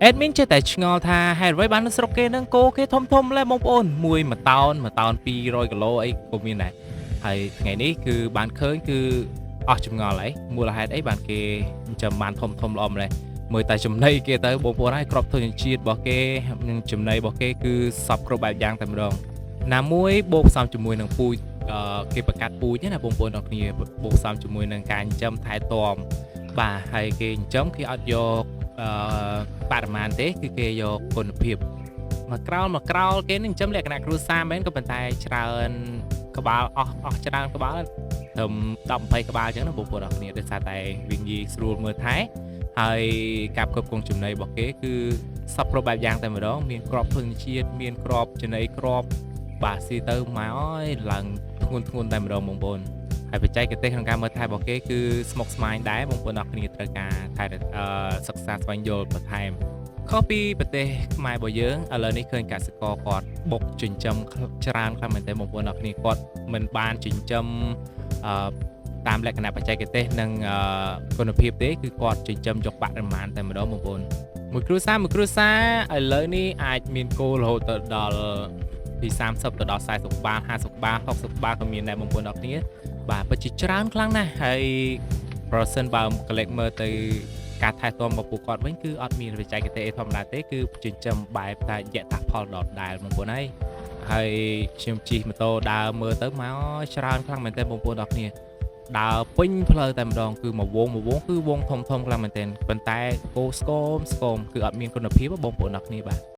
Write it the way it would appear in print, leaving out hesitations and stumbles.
Admin ចេះតែឆ្ងល់ថាហេតុអ្វីបាននៅស្រុកគេនឹងគោគេធំធំម្ល៉េះបងប្អូនមួយមួយតោនមួយតោន200គីឡូអីក៏មានដែរហើយថ្ងៃនេះគឺបានឃើញគឺអស់ចម្ងល់ហើយមូលហេតុអីបានគេចិញ្ចឹមបានធំធំល្អម្ល៉េះមើលតែចំណីគេទៅបងប្អូនហើយក្របធញ្ញជាតិរបស់គេនិងចំណីរបស់គេគឺសពគ្រប់បែបយ៉ាងតែម្ដងណាមួយបូកផ្សំជាមួយនឹងពូជអឺគេប្រកាសពូជណាបងប្អូនទាំងគ្នាបូកផ្សំជាមួយនឹងការចិញ្ចឹមថែទាំបាទហើយគេចិញ្ចឹមគេអត់យកអឺបរិមាណទេគឺគេយកគុណភាពមកក្រោលមកក្រោលគេនឹងចិញ្ចឹមលក្ខណៈគ្រួសារមែនក៏ប៉ុន្តែច្រើនក្បាលអស់អស់ច្រើនក្បាលត្រឹម10 20ក្បាលអញ្ចឹងណាបងប្អូនអរគ្នាដោយសារតែវាងាយស្រួលមើលថែហើយការផ្គត់ផ្គង់ចំណីរបស់គេគឺសពគ្រប់បែបយ៉ាងតែម្ដងមានក្របធញ្ញជាតិមានក្របចំណីក្របបាទស៊ីទៅមកអើយឡើងធ្ងន់ធ្ងន់តែម្ដងបងប្អូនហើយបច្ចេកទេសក្នុងការមើលថែរបស់គេគឺស្មុគស្មាញដែរបងប្អូនអរគ្នាត្រូវការថែអឺសិក្សាស្វែងយល់បន្ថែមខុសពីប្រទេសខ្មែររបស់យើងឥឡូវនេះឃើញកសិករគាត់បុកចិញ្ចឹមច្រើនខ្លាំងមែនទែនបងប្អូនអរគ្នាគាត់មិនបានចិញ្ចឹមអឺតាមលក្ខណៈបច្ចេកទេសនិងអឺគុណភាពទេគឺគាត់ចិញ្ចឹមយកបរិមាណតែម្ដងបងប្អូនមួយគ្រួសារមួយគ្រួសារឥឡូវនេះអាចមានគោរហូតទៅដល់ពី30ទៅដល់40ក្បាល50ក្បាល60ក្បាលក៏មានដែរបងប្អូនអរគ្នាបាទពិតជាច្រើនខ្លាំងណាស់ហើយប្រសិនបើកលេចមើលទៅការថែទាំរបស់ពួកគាត់វិញគឺអត់មានបច្ចេកទេសអីធម្មតាទេគឺចិញ្ចឹមបែបតែយថាផលដដែលបងប្អូនហើយហើយខ្ញុំជិះម៉ូតូដើរមើលទៅមកច្រើនខ្លាំងមែនទែនបងប្អូនអរគ្នាដើរពេញផ្លូវតែម្ដងគឺមួយវងមួយវងគឺវងធំធំខ្លាំងមែនទែនប៉ុន្តែគោស្គមស្គមគឺអត់មានគុណភាពបងប្អូនអរគ្នាបាទ។